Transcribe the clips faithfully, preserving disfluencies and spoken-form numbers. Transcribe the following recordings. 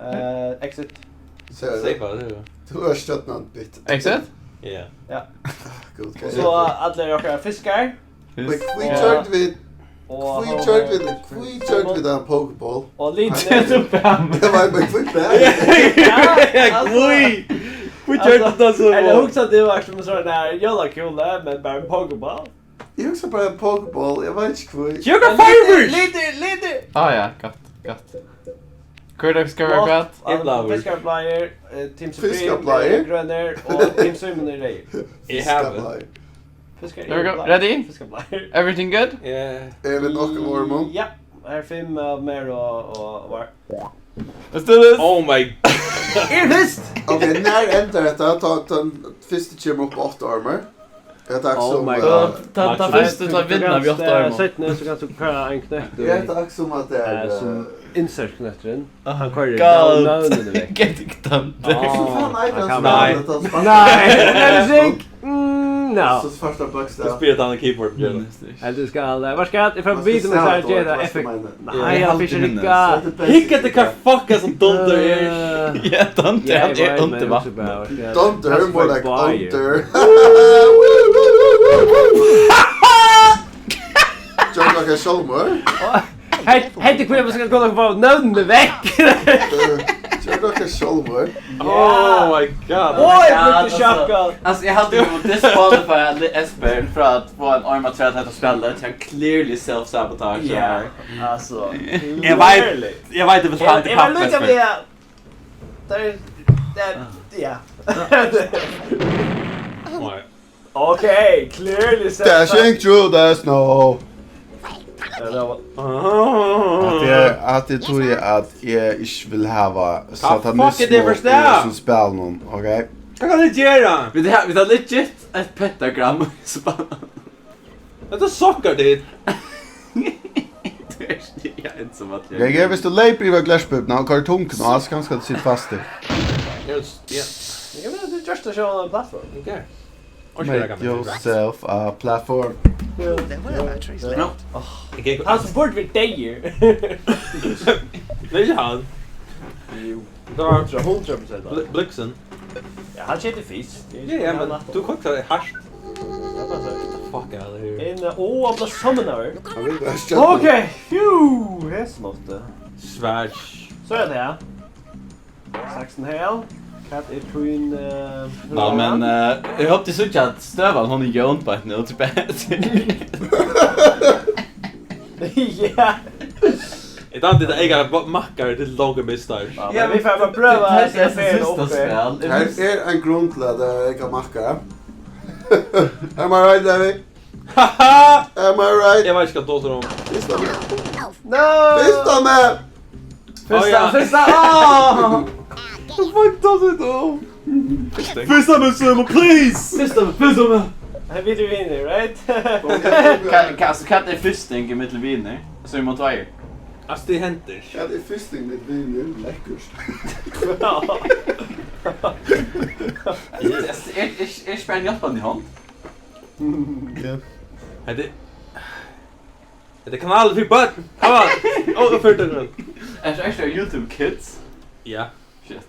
Eh, exit. Seyð bara, seyð bara. Tú ert stjørnan bit. Exit? Ja. Ja. Gud, Og so allir okkara fiskar. Men hví gjørdu vit Og Hví gjørdu vit Hví gjørdu vit ein pokeball? Og lítið. Eg var men hví bæði? Ja, Hví? Hví gjørdu tað so? Eller hugsa tú var som en sånn der jólakúla, men bara en pokeball? Eg hugsa bara ein pokeball, eg veit ikki hví. Jú, hvat feigur? Lítið, lítið. Ah ja, gott, gott. Hvør dag skal vera hvat? Fiskarblæir, eh, Team Supreme Fiskarblæir? Er grønir og Team Simon er reyð. Eg havi. Fiskarblæir. Fiskar There we go. Ready? Fiskarblæir. Everything good? Yeah. Er við nokkum ormum? Ja, her er fimm av mér og og var. Let's do this! Oh my. Er fyrst. Ok, nær endar hetta? Tá tann fyrsti kemur upp á átta ormar. Er tað Oh sum my eh, God. Tann tann fyrsti tá vinna við átta ormar. Setna so kanst tú køra ein knøtt. Er hetta sum at tað Eh, er sum eh, insert knøtturin. Hann koyrir God. Nøvnini vekk. Get it done. Hvussu fann Hann Eikar kann spæla Nei. Hetta Nei, spæl? Elving. Mm, no. So svarta Tú bókstav. spyrir hann keeper. Heldur skal eh, Var skal eg fara við um eg sær gera effekt. Nei, Eg hann haldi fiskar minni. ikki. Hygg at tað hvat fuck er sum Donder er. Eh, Ja, tann yeah, tann er boy, undir man, vatni. Super Power, yeah. Donder, That's more my like boy. Under. Gjør dere sjálvmord? Hei, hei, hetta er hví eg skal koma og fáa nøvnini vekk. Gjør dere sjálvmord? Oh my god. Oj, Ja, brúkti altso, sjakka. Altso, eg haldi eg mundi disqualify Esbern frá at fáa ein orm afturat hetta spælið, tí hann clearly self-sabotage. Ja, altso. Eg veit, eg veit, eg vil ha Eg var líka við at tað er, tað er, ja. Nei. Ok, clearly said. Dashing through the snow. Ja, tað var At eg, at eg trúi at eg ikki vil hava Hvat fuck er tað fyri stað? Sum spælinum, ok? Hvat kann eg gera? Vit hava, vit hava legit eitt pentagram í spælinum. Hetta sokkar tit. Tú ert ikki eins og allir. Eg er, viss tú leypur yvir glerpípuna og koyrir tunguna á, so kanska tú situr fastur. Yes, ja. Eg meini, tú gjørst tað sjálv á ein plattform. Okay. Make yourself a platform. No. Eg gekk Hann sum burdi verið deyður. Tað er ikki hann. Jú. Tað var Hundrað, hundrað prosent. Bl- Blixen. Ja, hann kemur fyrst. Ja, ja, men tú koktar hart. Tað passar. Fuck out of here. Inn, ó, hann bleiv summonaður. Hann vil vera stjørna. Ok, jú, hesin átti. Svært. So er tað, ja. Saksin Hale. Hvat er tín, eh, Ná, men eh, eg hopi tit síggja at støðan, hon er jøvn beint nú, tilbaka. Ja. Eg dámdi tað eiga bo- makkar til longu mistar. Ja, men vit fara bara prøva at Tað er seta sista upp, eh, spæl. Her er ein grund til at eg kann makka. Am I right, Levi? Haha! Am I right? Eg veit ikki hvat dóttir hon. Fyrsta meg. No! Fyrsta meg. Fyrsta, Fyrsta, ja. fyrsta, ah! Fuck, dóttir hon. Fyrsta meg, Summa, please! Fyrsta, fyrsta meg. Hey, vit eru vinir, right? Hva, hva, altso, hvat er fisting í millum vinir? So vit má tveiir. Altso, tað hendir. Ja, tað er fisting við vinir. Lekkurt. Eg, eg, eg, eg spyr ein hjálpandi hond. Ja. Hetta er, hetta er kanalur fyri børn. Come on. Ó, fyri tað. Er tað ekstra YouTube Kids? Ja. Shit.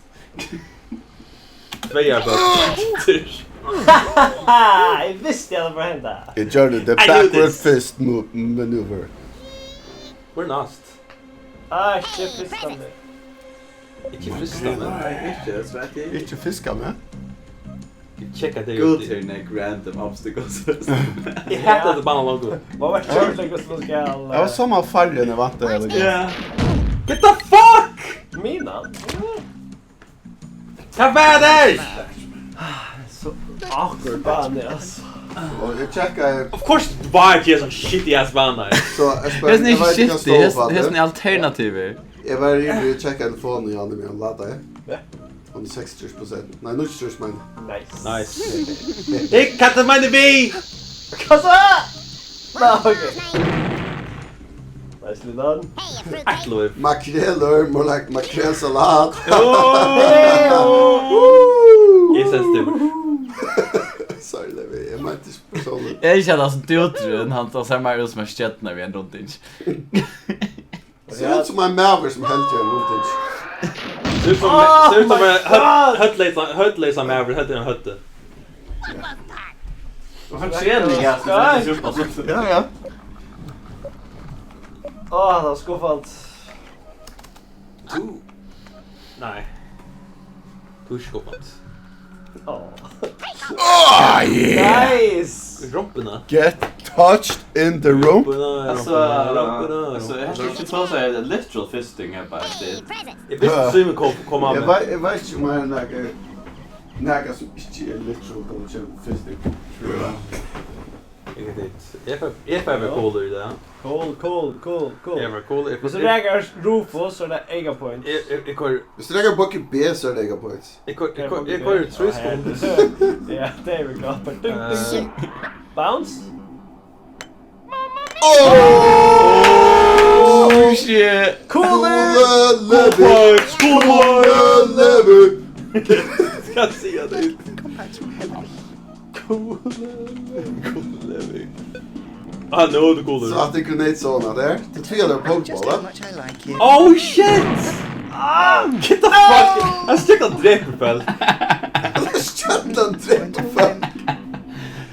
Tvey ár børn. Haha, eg visti at tað var henda. Eg gjørdi the I knew backward this. Fist mo- maneuver. We're lost. Ah, shit, fyrsta meg. Ikki fyrsta meg. Nei, ikki, so at eg Ikki fiska meg. Eg tjekka tey Go út. to neck random obstacles. Eg hati at banna longu. Hvat var tað, Lukas, man skal, Eg var so færri enn eg væntaði. Ja. Get the fuck! Mina? Hvat var tað? So awkward bani, altso. Og eg tjekkaði Of course var tað ein shitty ass bani. so eg spør, Hesin er eg ikki veit ikki skifti, hvat hesin stóð hesin á er alternativer. Eg var yvir og tjekkaði telefonin hjá honum, hann ladaði. Ja. Hon er seksogtrýss prosent. Nei, níggjuogtrýss meini. Nice. Nice. Eg kann ta meina við. Hvat so? Ná, ok. Nicely done. Ætlaði. Makrelur, more like makrelsalat. Eg seti stig. Sorry, Levi, eg meinti ikki persónliga. Eg eri ikki at hann sum dúturin, hann tá sær meir út sum ein stjørna við ein runding. Sær út sum ein maður sum heldur ein runding. Sær út sum, oh sær út sum my god, høvdleysa, høvdleysa maður heldur enn høvdið. Hvat faen skjer, Niklas? Nei. Ja, ja. Á, tað var skuffandi. Tú. Nei. Tú ert skuffandi. Á. Oh, yeah! Nice! Rumpuna. Get touched in the rump. Rumpuna, rumpuna, rumpuna, rumpuna. Altso, altso, eg helt ikki so, so er tað literal fisting her bara. Eg visti Símun kom, kom á meg. Eg veit, eg veit ikki um har er nakar, nakar sum ikki er literal, tá tað kemur til fisting. Eg kann tykja. Eg fái, eg fái vera cool í dag. Cool, cool, cool, cool. Eg var cool, eg... Viss tú rakar Rufus, so er tað eyka points. Eg, eg, eg koyri... Viss tú rakar Buggy B, so er tað eyka points. Eg koyri, eg koyri, eg koyri trý sekundir. Ja, tað er vel gott. Ding, ding, ding. Eh. Bounce. Oh! Shit. Cool. Cool points, cool points. Skal eg siga tað? Cool. Cool living. Ah, nú er tað cool. So at tað er grenade zone her. Tað er tríggjar pokeball, va? Oh shit! Ah, get the fuck! Hann stjórnar drepifelt. Hann stjórnar drepifelt.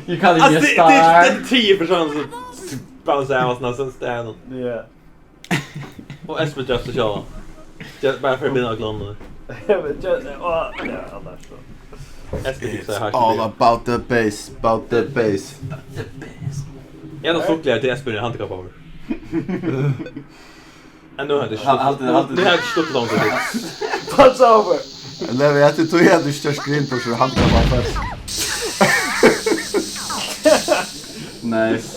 You can't even... Altso, tað, tað er, tað er triði persónurin sum bouncear av og sovorðið. Ja. Og Espen just sjálvan. Bara fyri at vinna glóðina. Ja, men just, og, ja, annars so. Espen, it's all about the bass, about the bass. Eg eri stuttligur tí Espen er handikappaður. Enn nú hevði eg ikki... Hal-, haldi, haldi. Nú hevði eg ikki stutt langt. That's over. Nei, men eg trúgvi, eg hevði ikki gjørt grin, tí eg eri handikappaður fyrst. Nice.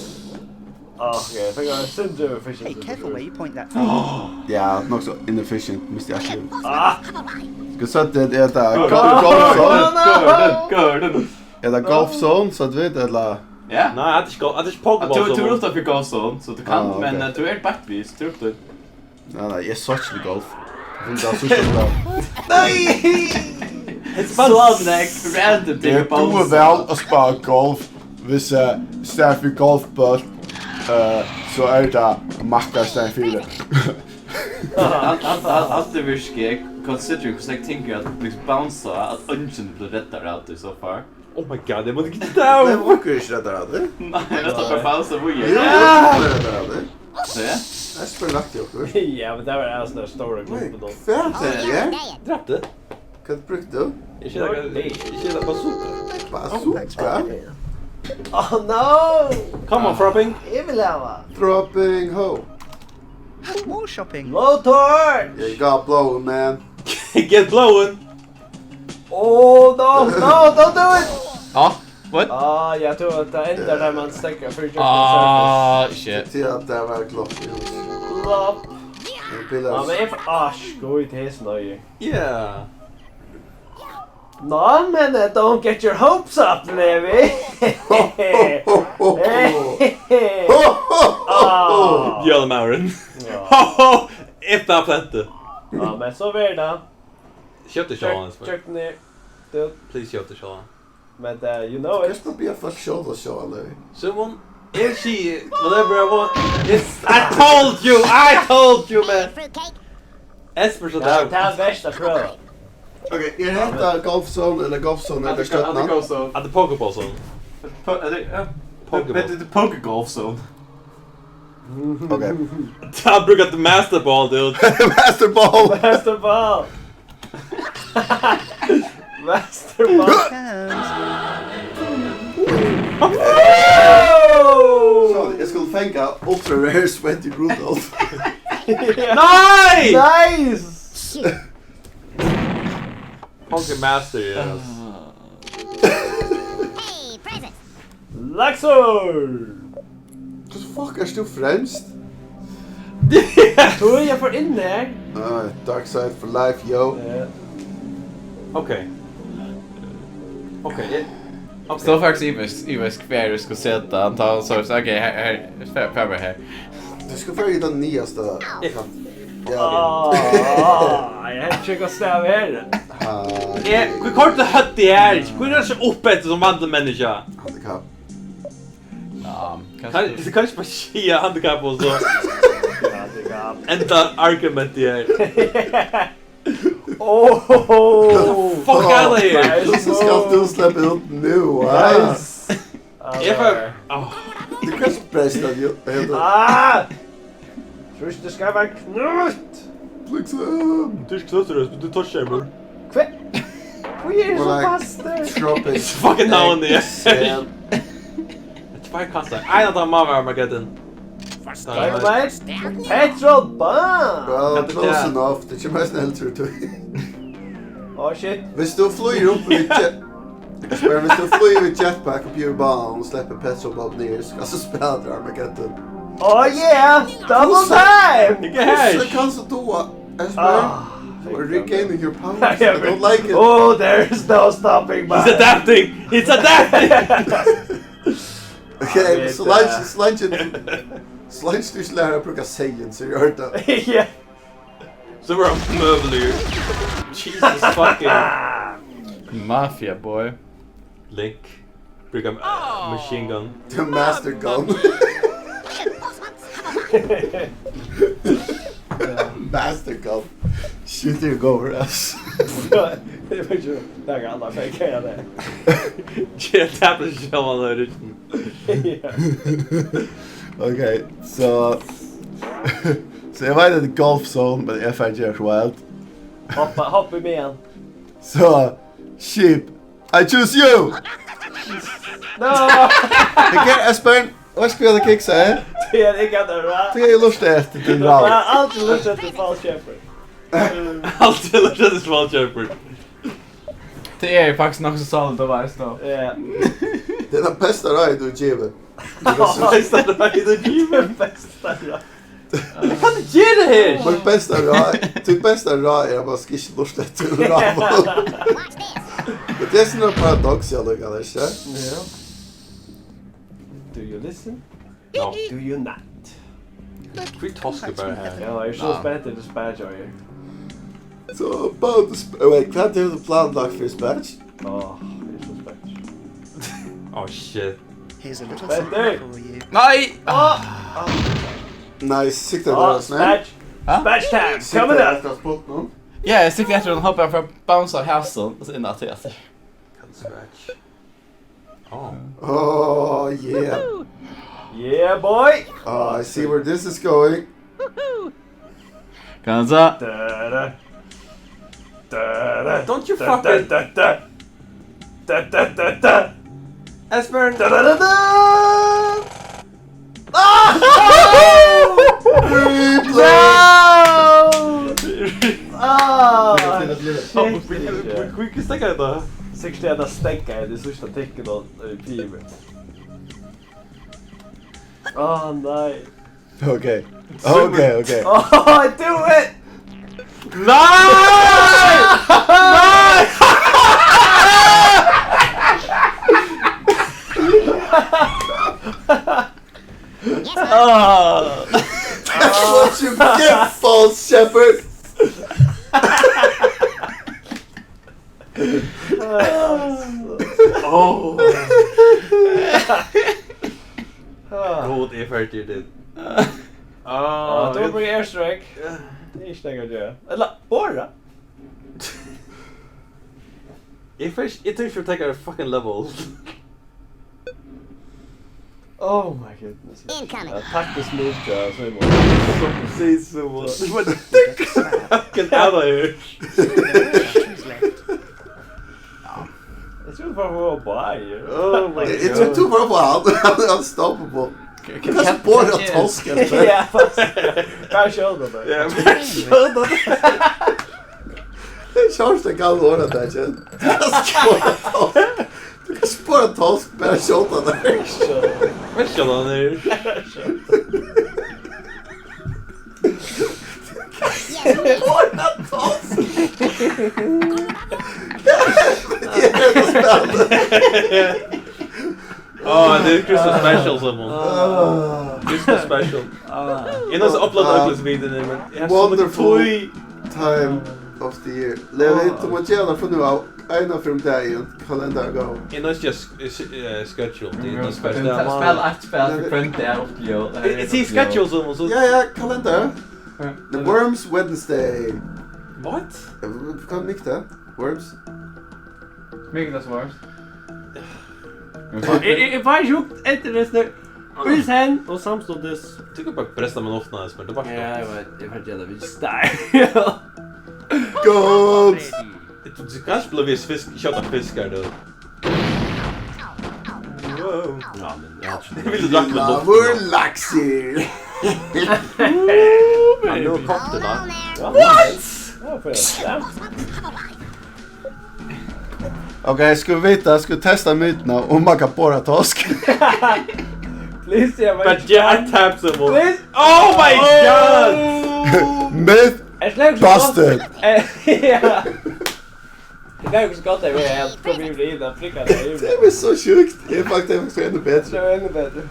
Ah, ok, eg fekk ein sindur efficient. Hey, careful where you point that finger. Ja, nokk so inefficient, misti eg akkurát. Ah! Skal eg siga tað, er tað golf zone? Golf zone. Er tað golf zone, so tú veit, ella? Ja. Nei, tað er ikki golf, tað er ikki pokeball zone. Tú, tú ert uttanfyri golf zone, so tú kanst, ah, ok, men, eh, tú ert bakvið, tú ert... Nei, nei, eg sá ikki til golf. Eg finn tað so skjótt av. Nei! So nógv random ting. Eg dugi væl at spæla golf, hvis eg standi við golfbólt, eh, so er tað makka standi fyri. Alt, alt, alt, alt er virkið, considering hvussu nógv ting er at, liksom, bounce, at eingin blívur reddaður av tí so far. Oh my god, eg mátti ikki down! Tað var ikki rætt av tí. Nei, eg stóð bara fast og víðari. Jú, tað var rætt av tí. Ja. Espen rakti okkum. Ja, men tað var ein sånn stór klubb og... Hvat er tað? Drepti. Hvat brúkti tú? Eg skilji, eg skilji bazooka. Bazooka? Oh no! Come on, Thropping. Eg vil hava. Thropping ho. More shopping. Blowtorch! You got blow, man. Get blowing. Oh, no, no, don't do it! Ja, what? Ah, ja, tú, tað endar tá man steðgar fyri... Ah, shit. Tí at tað var glopp í hús. Glopp. Ein bilar. Ja, men eg f-, ah, skít, hesin øgi. Yeah. No, men, eh, don't get your hopes up, Levi. Ah. Jólamaðurin. Ja. Ho, ho, eftir plantu. Ja, men so verður tað. Skjóta sjálvan, Espen. Kjøkkenið. Dude. Please, skjóta sjálvan. Men, eh, you know it. Tú kanst bara biðja fólk skjóta sjálvan, Levi. Simon, eg sigi whatever I want. It's, I told you, I told you, man. Espen, so tað, tað er best at prøva. Ok, er hetta golf zone ella golf zone ella stjørnan? At the golf zone. At the pokeball zone. Po-, er tað, ja. Pokeball. But the poke golf zone. Ok. Tað brúkar the master ball, dude. Master ball. Master ball. Master ball. So, eg skal fanga ultra rare sweaty Rudolph. Nei! Nice! Pokemaster, yes. Hey, presents. Laxur! Hvussu fuck ert tú fremst? Tú, eg fór inn her. Ah, dark side for life, yo. Ja. Ok. Ok, eg, ok. So faktiskt ymisk, ymisk hvar eg skal seta hann, tá hann so, ok, her, her, far, far bara her. Tú skal fara í tann niðasta. Eg kann. Ja, ah, eg helt ikki, hvat stað er her. Ha. Eg, hví koyrdi tú høvdið her? Hví er tú so uppi eftir sum vanligt menniskja? Handicap. Ja, kanska. Kann, tú kanst bara siga handicap og so. Handicap. Enda argumentið her. Oh! Fuck out of here! Hvussu skalt tú sleppa út nú, ha? Nice! Eg fái... Oh. Tú kanst breysta at jú... Ah! Trýst skal vera knútt! Liksom. Du er ikki knúttur, men du touchar meg. Hví? Hví er so fastur? Tropic. It's fucking down there. Sand. Tveir kassar. Ein av teimum má vera Armageddon. Dynamite! Petrol bomb! Well, Hetta er close tað. Enough. Tað kemur mest heldur út. Oh shit. Hvis du flyr upp við jet... Spyr, hvis du flyr við jetpack upp í banan og sleppur petrol bomb niður, so kanst tú spæla til Armageddon. Oh yeah! Double time! Ikki her! So kanst tú do... Jeg spyr, Ah, you are regaining your powers. Yeah, I don't like it. Oh, there is no stopping by. He's adapting! He's adapting! Okay, so leingi, so leingi, so leingi tú ikki lærir at brúka seyðin, so er tað. Ja. So we're møvler. Jesus fucking... Mafia boy. Link. Brúka uh, machine gun. The master gun. Master gun. Shoot your goal, ass. Det var ikke noe annet, men hva er det? Tja, tað er sjálvan origin. Ja. Okay, so... so eg veit at tað er golf zone, men eg fari at gera wild. Hoppa, hoppa í miðjan. So, sheep, I choose you! No! Eg ger Espen, og eg skal gjøre kick, sier jeg. Det er ikke at det er rart. Det er lurt etter din Jeg valg. har alltid lyst til Fall Shepherd. Alltid lurt etter Small Shepherd. Det er jo faktisk nok så solid, det var jeg stå. Ja. Det er den beste ræði, du giver. Besta ræði, du givur. Besta rart. Hvat er tað her? Men besta ræði, det beste ræði er, at man skal ikke lure etter en ræva. Men det er sådan en paradoks, jeg lukker, ikke? Ja. Do you listen? No. Do you not? Hví toskur bara her? Ja, jeg er så Ja. spent på det spær, Joy. Så, about the sp-, wait, hva er det du planlagt for spatch? Åh, jeg er så spent. Oh shit. Here's a little Spent something there. For you. Nei! Åh! Nice, sikta Åh, der, snæ. spatch! Hæ? Spatch time! Sikta Coming der, up! skal spot nu. Ja, jeg sikter etter en hopper fra bounce av Hassel, og så inn til etter. Scratch. Oh. Oh, yeah. Yeah, boy! Oh, I see where this is going. Kan han så? Da-da. Da-da. Don't you Da, fucking- da, da, da. Da, da, da, da. Esbjørn! Da, da, da, da. Replay! No! Ah, Hví hví- hví steðgar hetta? Sikkert er tað steðgað í tí síðsta tikkinum í P V. Åh, nei. Okay. Okay, okay. Oh, I do it! Nei! Nei! Ah. That's what you get, false shepherd. Oh. Ah. God, eg er ferdig, dude. Ah, tú brúkar airstrike. Tað er ikki nakað at gera. Ella, bora. Eg fyrst, eg tími ikki at taka fucking level. Oh my goodness. Incoming. Ja, taktisk move, ja, so er man. Sum sigur sum. Fucking out of here. Eg trúði bara var by. Oh my It's too far for out. Unstoppable. Kanskje bora tosk etter. Ja, fast. Kanskje skjóta tað. Ja, men skjóta tað. Kjørst, det kan være det, ikke? Du kan spore tosk, bare skjóta der. Men skjóta hann her. Spore tosk! Det er det spillet. Åh, det er Christmas special, Simon. Ah. Christmas special. Eg har uploadat øll videoini, men eg havi so nógv Wonderful tíð. Time of the year. Levi, tú mást gera tað frá nú av. Ein av fimm dagar, kalendar go. Eg har ikki sk- eh, schedule. Eg har Spæl special. Spæl eitt spæl for hvønn dag upp til jól. Eg eg sigi schedule, Simon, so... Ja, ja, kalendar. The Worms Wednesday. What? Eh, hvat er mikið tað? Worms? Mikið tað Worms. Eg, eg, eg fái sjúkt eftir, veitst tú. Prins hen og samstundis. Tú kann bara bresta meg luftina, men tað er bara Ja, eg veit, eg veit, eg veit, stær. Gott! Tú, tú kanst blíva við fisk, skjóta fiskar, tú. Wow. Ja, men eg havi ikki Eg vil drakk meg Lilla luftina. Vur laksir. Ja, nú kom tað, da. What? Ja, for ja. Ok, skulu vit vita, skulu vit testa mytuna um man kann bora tosk? Please, yeah, But yeah, tap some more. Please. Oh my god! Myth Er slett busted! Eh, ja. Det er jo ikke så godt, at jeg kom i den Afrika. Det er jo Det er så sjukt! Det er faktisk, det er faktisk enda Det bedre. er jo enda bedre.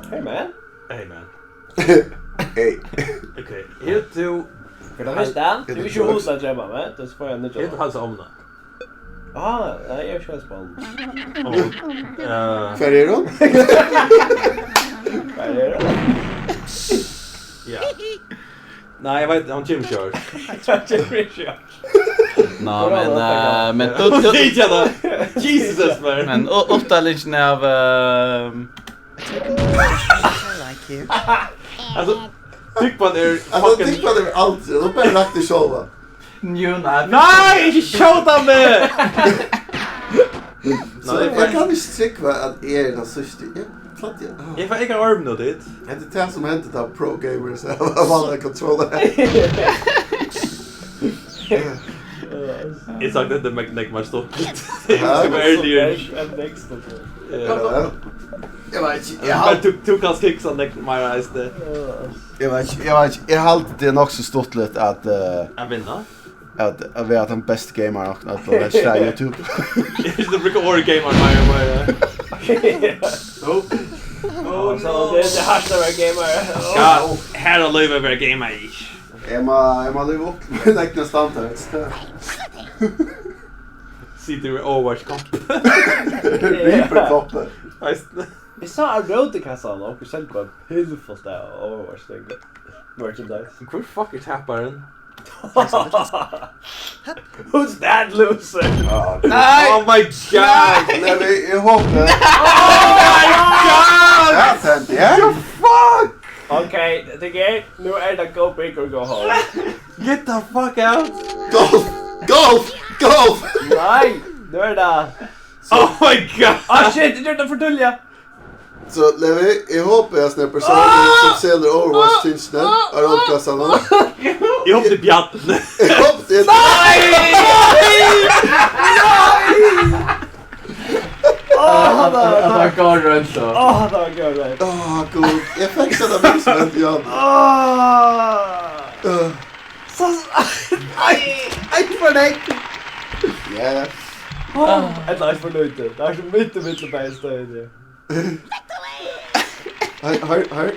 Hey, man. Hey, man. Hey. Okay, here to Hetta er Hetta er Joe. Hetta er Joe. Hetta er Hans Omna. Ah, nei, eg er ikki spennandi. Oh, eh, Hvar er hon? Hvar er hon? Ja. Nei, eg veit, hon kemur ikki í ár. Hon kemur ikki í ár. Ná, men, eh, men Hon tú, tú, sigur tað. Jesus, man. Men u-, upptalingin av, eh, I like you. Altso, Dúgvan er Altso, fucking Dúgvan er aldri, hon bara rakti sjálva. Jú, nei. Nei, ikki skjóta meg! So Nei, eg kann ikki trúgva, at eg eri tann síðsti. Eg plagdi at Eg fái ikki orm nú, tit. Hetta er tað, sum hendir, tá pro gamers hava valgt at kontrollera. Eg sagt, hetta er meg-, meg meir stuttligt. Ja. Sum er earlier. Enn, enn next, altso. Ja. Ja. Eg veit ikki, eg Men haldi tú, tú kanst kiksa meg meir eisini. Eg veit ikki, eg veit ikki, eg haldi, tað er nokk so stuttligt at, eh, At vinna? at, at vera tann besti gamer nokk, at vera á YouTube. Eg skal brúka orðið gamer meir og meir. Jú. Oh, so no. Tað er, tað er hart at vera gamer. Ja, her er lív at vera gamer. Eg má, eg má liva upp til mín egna standard. Situr í Overwatch-kopp. Reaper-kopp. Eisini. Eg sá á Rótikassan, og onkur seldi bara pillfult av Overwatch, tenkur. Merchandise. Hvør fuck er tapparin? Who's that loser? Ah, Nei! Oh my god! Nei, men eg hopi. Oh my god! Ja, tað er. Fuck! Ok, tað er, nú er tað go big or go home. Get the fuck out! Golf! Golf! Golf! Nei, nú er tað Oh my god! Ah, shit, eg gjørdi tað for tíðliga. So, Levi, eg hopi, at ein persónur, sum selur Overwatch-tingini, har á kassan, ha? Eg hopi, Bjarni. Eg hopi, Nei! Nei! Ah, hann er, hann er gone rant, so. Ah, hann er gone rant. Ah, gud. Eg fekk sett av meg som en Bjarni. Ah. Ah. So, ei, ei for nógv. Yes. Ah, ella eitt for lítið. Tað er so mitt í millum bæði støðini. Her, her, her.